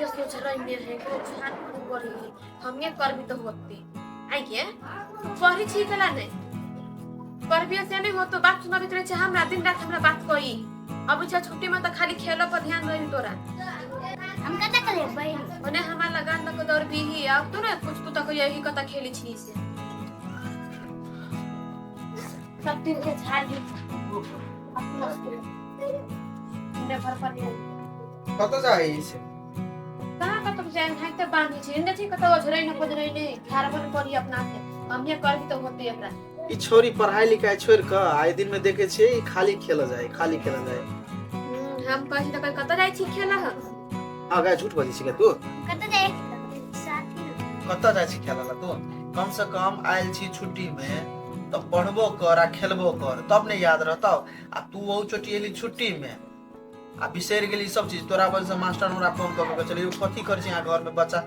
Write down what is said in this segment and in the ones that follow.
केस सोच रही है कि झाड़ फूक करी हमे करबी तो होती आई के पढ़ी छी कला नहीं करबी से नहीं हो तो बात सुनाबैत रहे छै हमरा दिन रात हमरा बात कही अब छै छुट्टी में तो खाली खेलो पर ध्यान रही तोरा। हम कतऽ खेलेबै? ओने हमार लगान तक दौड़ भी ही अब तो ना कुछ तू तक यही कतऽ खेली छी से सब दिन के झाड़ दी अपना घर पर नहीं। कतऽ जाइ छै? कहाँ कतऽ जाए हाथ ते बांधी छै इंदे छी कतऽ ओझरै न पजरै ने झाड़बन करी अपना से हमे करबी तो होते एकरा। ई छोरी पढ़ाई लिखाई छोड़ कऽ आइ दिन में देखे छियै ई खाली खेलऽ जाइ, खाली खेलऽ जाइ। हम कहै छी तऽ कतऽ जाइ छी खेलऽ हम? आगा झूठ बजै छी तू? कतऽ जाइ साथी? कतऽ जाइ छी खेलऽ ला तू? कम से कम आयल छी छुट्टी में तऽ पढ़बो कर आ खेलबो कर तब ने याद रहतौ। आ तू ओहू चोटी एली छुट्टी में आ बिसरि गेली सब चीज। तोरा वजह से मास्टर हमरा फोन कऽ के चलियो कथी करै छी अहाँ घर में, बच्चा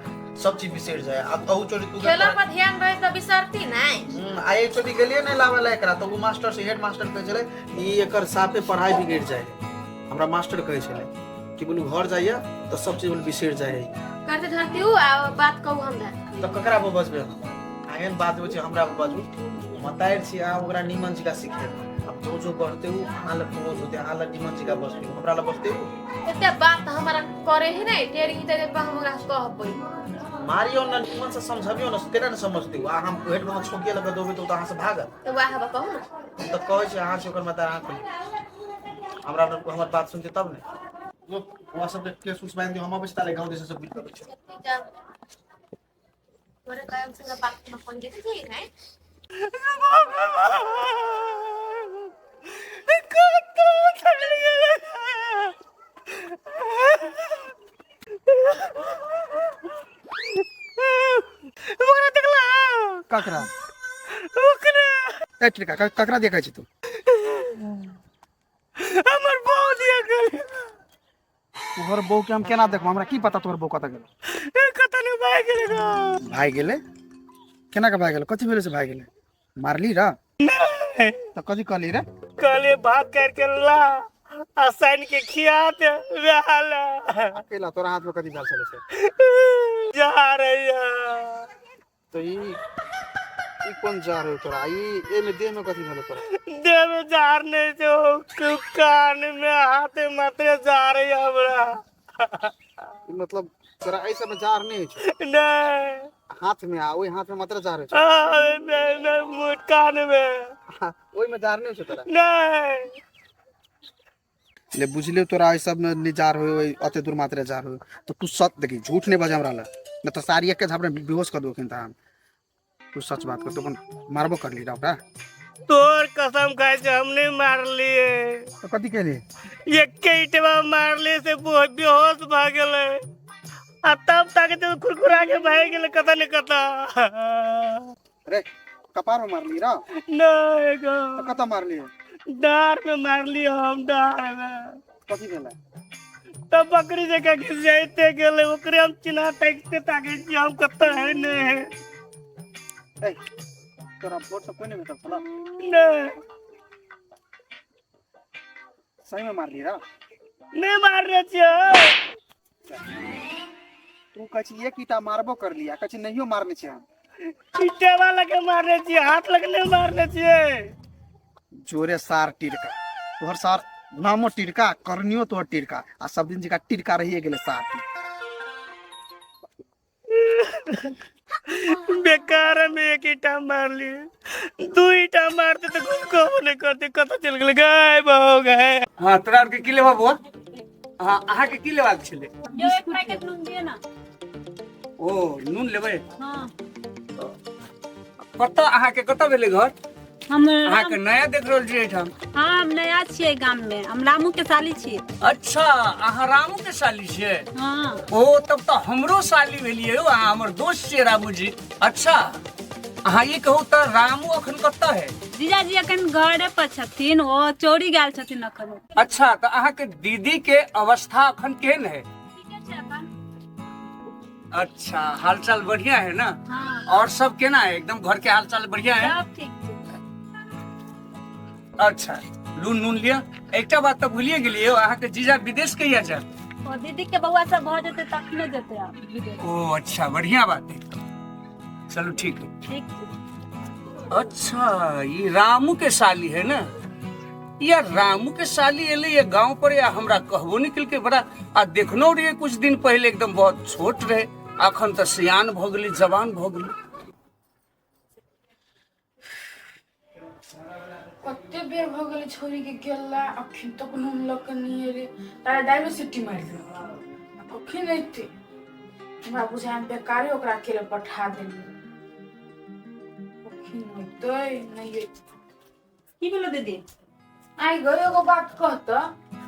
सब चीज बिसरि जाय आ अहू चोटी तू खेला पर ध्यान रहे तऽ बिसरती नहीं। आ एक चोटी गेलियै नहि लाबै ला एकरा तऽ ओ मास्टर से हेड मास्टर कहै छलै ई एकर साफे पढ़ाई बिगड़ि जाइ है। हमरा मास्टर कहै छलै कि बोलू घर जाइए तऽ सब चीज बोलू बिसरि जाइ है। करते धरती उ आ बात कहू हमरा। तऽ ककरा पर बजबै हम? आ एहन बात होइ छै हमरा पर बजू मतारि छी अहाँ ओकरा निमन जकाँ सिखेबै। आब जो जो बढ़ते उ अहाँ लग पहुँच होते, अहाँ लग निमन जकाँ बजते, हमरा लग बजते उ। एते बात हमरा करे ही नहीं टेरी ही तेरे पर हम ओकरा कहबै। मारियो न निमन से समझबियो न तेना ने समझते उ। आ हम हेड में छोकिए लग देबै तऽ ओ तऽ अहाँ से भागत। तऽ वएह हवा कहू ना। हम तऽ कहै छी अहाँ से ओकर मतार अहाँ कहियौ हमरा लग हमर बात सुनते तब ने। वहाँ सबके केस उस बांधि दियौ, हम अबै छी ताले गाँव दिस से बुझि लेबै छी। तोरे कायम से बात में फोन देते छी नहीं। ओकरा देखला? ककरा? ओकरा। ए टिका, ककरा देखै छी तू? हमर बहू दिया गेल। तोहर बहू के हम केना देखबो? हमरा की पता तोहर बहू कतऽ गेल? ए कतऽ ने भागि गेलै गो। भागि गेलै? केना के भागि गेलै? कथी भेलै से भागि गेलै? मारली र? नहि। तऽ कथी कहली रे? कहलियै भात काटि के ला आ सानि के खिया दे वएह ला। अकेला तोरा हाथ में कथी भेल छलै से? जा रही है। तऽ ई कोन जार हो तोरा? ई एमे देह में कथी भेल तोरा? देह में जार नहीं छौ, कान में हाथ मात्र जा रही है हमरा। ई मतलब तोरा एहि सब में जार नहीं होइ छौ? नहीं। हाथ में आ ओहि हाथ में मात्र जार होइ छौ? हाँ, नहीं, नहीं, मुँह कान में। ओहि में जार नहीं होइ छौ तोरा? नहीं। ले बुझलियो तोरा एहि सब में नहीं जार होय, अते दूर मात्र जार होय तो तू सच देखी झूठ नहीं बजे हमरा ला न तो सारी एक झापड़े बेहोश कर दो हम। तू सच बात कर, तू अपन मारबो कर ली ओकरा? तोर कसम खाइ छै हम नहीं मारलिए। तो कथी केली? एके ईटवा मारलिए से बहुत बेहोश भऽ गेलै आ तब तक तो कुरकुरा के भागि गेलै कतऽ ने कतऽ। अरे कपार में मारली रा? नहीं गो। तो कतऽ मारली? डार में मारली हम, डार में। कथी भेलै? तब बकरी जकाँ घिसियाइते गेलै ओकरे हम चिन्हा ताकिते ताकै छी हम कतऽ है नहीं है। ए तोरा वोट सब कोई नहीं भेटल छलौ? नहीं। सही में मारली रा? नहीं मारने छियै। तू कहै छी एक ईटा मारबो करली आ कहै छी नहियो मारने छियै हम। ईटेवा लगे मारने छियै, हाथ लगे नहीं मारने छियै। जोरे सार टिरका, तोहर सार नामो टिरका करनियो तोहर टिरका आ सब दिन जका टिरका रहिए गेलै सार। बेकार में एक ईटा मारली, दू ईटा मारते तो कुछ कहबो नहीं करते, कतऽ चलि गेलै गायब हो गए। हाँ तोरा आरके की लेबा बौआ? हाँ अहाँके की लेबाक छलै? यो एक पैकेट नून दिए ना। ओ नून लेबै? हाँ। कतऽ अहाँके कतऽ भेलै घर? हम अहाँके नया देख रहल छी एहिठाम। हाँ हम नया छियै गाम में, हम रामू के साली छियै। अच्छा अहाँ रामू के साली छियै? हाँ। ओ तब तऽ हमरो साली भेलियै यौ, अहाँ हमर दोस्त छियै रामू जी। अच्छा अहाँ ई कहू तऽ रामू अखन कतऽ है? जीजाजी अखन घरे पर छथिन, ओ चोरी गेल छथिन अखन। अच्छा तऽ अहाँके दीदी के अवस्था अखन केहन है? ठीके छै अखन। अच्छा हालचाल बढ़िया है ना? हाँ। और सब केना है? एकदम घर के हालचाल बढ़िया है? सब ठीक छै। अच्छा लून नून लिअ। एकटा बात तऽ भूलिए गेलियै, अहाँके जीजा विदेश कहिया जायत? ओ दीदी के बौआ सब भऽ जेतै तखने जेतै आब विदेश। ओ अच्छा बढ़िया बात है, चलू ठीक है। ठीक छै। अच्छा ये रामू के साली है ना? यार रामू के साली एले ये गांव पर या हमरा कहबो निकल के बड़ा आ देखनो रहिए कुछ दिन पहले एकदम बहुत छोट रहे, अखन तो सियान भ गेली, जवान भ गेली। कते बेर भऽ गेलै छौरी के गेला, अखन तक नून लऽ कऽ नहि एलै। तारा दाइलो सीटी मारि देलकै, कखन एतै? हमरा बुझाय हम बेकारे ओकरा अकेले पठा देलियै। कखन एतै नहि एतै? की भेलो दीदी? आइ गई एगो बात कहत,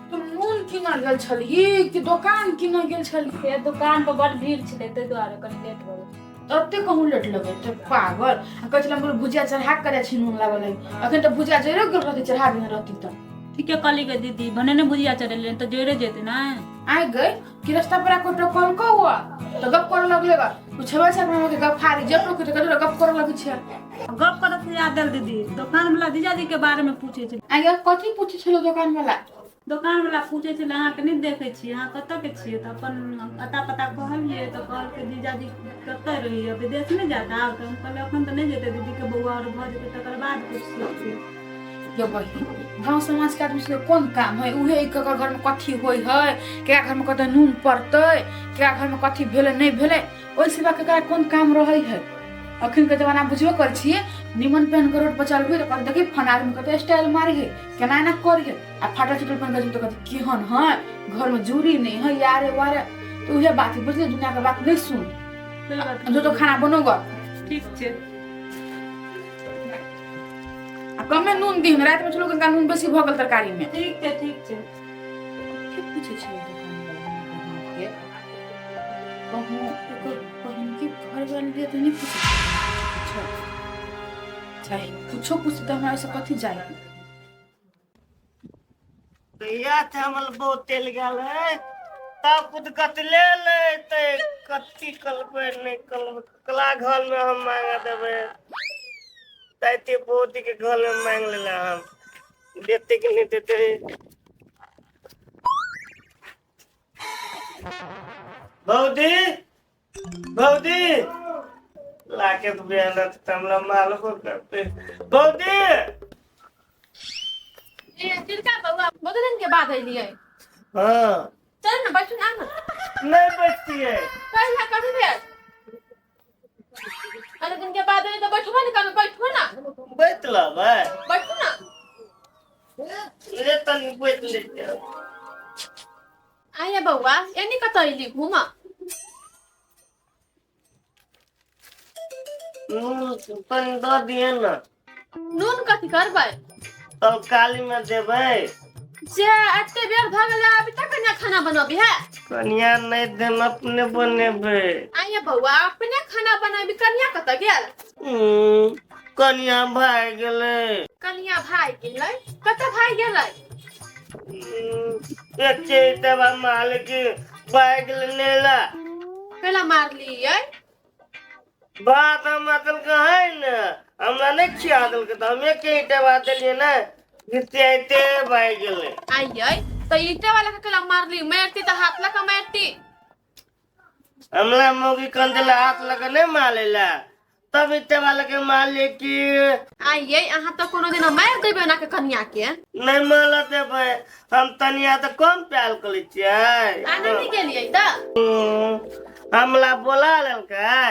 तू नून कीनऽ गेल छलही कि दोकान कीनऽ गेल छलही? से दुकान पर बड़ भीड़ छलै, ताहि दुआरे कनि लेट भऽ गेल। तते कहूँ लेट लगे तऽ पागल। आ कहै छलै हम भुजिया चढ़ा कऽ जाइ छी नून लाबऽ लागि, अखन तऽ भुजिया जरियो गेल रहतै, चढ़ा देने रहती तऽ। ठीके कहली गे दीदी, भने ने भुजिया चढ़ेलियै तऽ जरे जेतै ने। आइ गई कि रास्ता पर कोई टोकल को हुआ तऽ गप करऽ लगले गा, पूछबै छै अपना के गप फारी जे टोके तऽ ककरो गप करऽ लगै छै। गप करऽ से याद आयल दीदी, दोकान वाला जीजाजी के बारे में पूछे छलै। आइ गे कथी पूछै छलो दोकान वाला? दोकान वाला पूछे छलै अहाँके नहि देखै छियै, अहाँ कतऽ के छियै? तऽ अपन अता पता कहलियै तऽ कहलकै जीजाजी कतऽ रहैया, विदेश नहि जाता? आब तऽ हम कहलियै अखन तऽ नहि जेतै, दीदी के बौआ आओर भऽ जेतै तकर बाद कुछ सोचबै। ये बहिन, गाँव समाज के आदमी सबके कोन काम है? उहे ककर घर में कथी होइ है, केकरा घर में कतऽ नून पड़तै, केकरा घर में कथी भेलै नहि भेलै, ओहि सिवा केकरा कोन काम रहै है? अखन के जमाना बुझबे करै छियै, निमन पहन के रोड पर चलबै तऽ कहत देखी फन आदमी कते स्टाइल मारी है, केना एना करी है, आ फाटल चिटल पहन के जेबै तऽ कहत केहन है, घर में जूरी नहीं है, यारे वारे। तऽ उहे बात है, बुझलियै? दुनिया के बात नहीं सुन। सही बात। जो तो खाना बनोगा। ठीक छै। आ कमे नून दिहन, राति में छलो कनिका नून बेसी भऽ गेल तरकारी में। ठीक छै, ठीक छै। के पूछै छलै दोकान वाला के? कहूँ एकर बहिन के घर वाली लिए तऽ नहि पूछै छलै कुछो? चाहे कुछो पूछै तऽ हमरा ओहिसँ कथी जाइ? कहिया से हमर बहुत तेल गेल है तब खुद कतले लेते कथी कलबै नहीं कलबै, ककला घर में हम मांग देबै? तैते बहुत के घर में मांग लेला, हम देते कि नहीं देते? भौजी, भौजी, लाके तो बियाह त हमरा मालूम करते भौजी। ए तिलका बौआ, बहुत दिन के बाद एलियै। हाँ। चल ना, बैठू ना ना। नहीं बैठतियै। कहिया कभी भेल? अरे दिन के बाद एलियै तऽ बैठबो ने करबै, बैठू ना। बैठ लेबै। बैठू ना। ले तनी बैठ लेते। आइए बौआ, एनी कतऽ एली घूमऽ? नून तनी दऽ दिए ना। नून कथी करबै? तरकारी में देबै। जे एते बेर भऽ गेलै, अभी तक कनिया खाना बनबी है? कनिया नहीं देम, अपने बनेबै। आइए बौआ, अपने खाना बनाबी? कनिया कतऽ गेल? कनिया भागि गेलै। कनिया भागि गेलै? कतऽ भागि गेलै? एके तबा मालिक भागि गेलै नेला। कैला मारलियै? बात हमरा देलकै है ने, हमरा नहि खिया देलकै तऽ हम एके ईटा देलियै ने, घिसियाइते भागि गेलै। आइए तऽ ईटे वाला के कैला मारली? मारती तऽ हाथ लगा मारती। हमरा मौगी कंदे हाथ लगा नहीं मारेला, तब ईटे वाला के मारले की? आइए, अहाँ तऽ कोनो दिन मारि देबै ओना के कनिया के। नहीं मारल देबै हम, तनिया तऽ कम प्यार करै छियै। आना नहि गेलियै तऽ? हमला बोला लेलकै,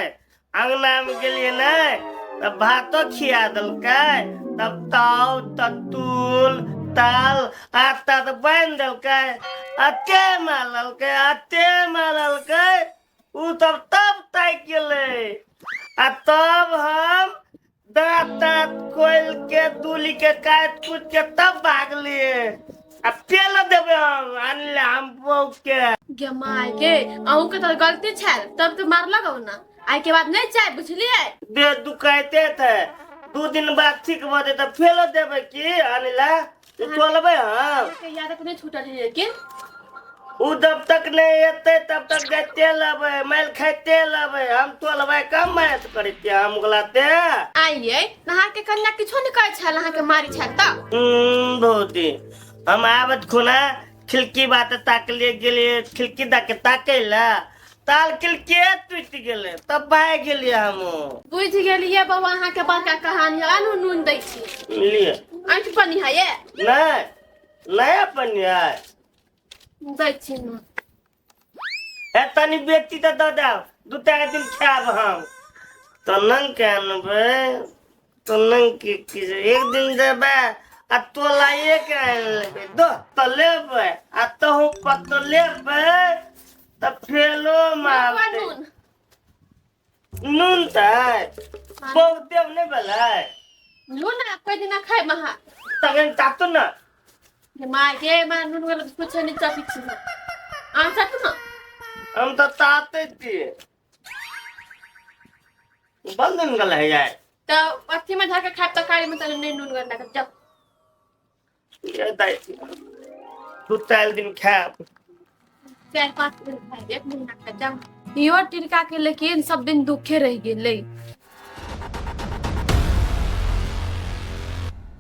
अंगना में गेलियै ने तऽ भातो खिया देलकै, तब ताव ततुल ताल आटा तऽ बान्हि देलकै, अते मारलकै, अते मारलकै, उ तब तब ताकि गेलै आ तब हम दाँत दाँत खोलि के दूली के काटि कुटि के तब भागलियै। आ तेल देबै हम आनले हम बहू के। गे माय गे, अहूँ के तऽ गलती छल, तब तऽ मारलक ना। आइ के बाद नहीं जाय, बुझलियै? देह दुखाइते थे, 2 दिन बाद ठीक भऽ जेतै, फेरो देबै की अनिला चलबै हम। के याद नहि छूटल है लेकिन। उ जब तक नहीं एतै तब तक जाइते लेबै, मारि खाइते लेबै, हम तोलबै कम मेहनत करै छियै हम गलते। आइए, अहाँके कन्या किछो नहि कहै छल अहाँके मारी छल तऽ? भौजी, हम आबत खुना खिड़की बात ताकलिए गेलिए खिड़की दऽ के ताकै लए ताल खिड़कीए टूटि गेलै तब भागि गेलियै हम। बुझि गेलियै बौआ अहाँके बड़का कहानी। आनू नून दै छी। लिअ। ऐंठ पनी है ये? नहि, नया पन्नी है। दै छी नून। हे तनी बेटी तऽ दऽ देब, 2 टा दिन खायब हम तऽ नंग के अनबै तऽ नंग के की छै, एक दिन देबै आ तोलाइए के आनि लेबै दो तऽ लेबै आ तहु पत्तो लेबै तऽ फेलो बौआ मारतै। नून। नून तऽ बहुत देव नहि भेलै। नून आ कोइ दिना खाय महा। तखन तातू ने। गे माय गे माय, नून गेल कुछ नहीं चखै छी अहाँ, चखू ने। हम तऽ ताते छियै, बन्द नून गेल है जाय। तऽ अथी में धऽ के खायब तरकारी में तऽ नहि नून गेल लागत, जाउ। ये दाइ, 2-4 दिन खायब। 4-5 दिन खायब, एक महीना खायब, जाउ। इहो टिनका के लेकिन सब दिन दुखे रहि गेलै।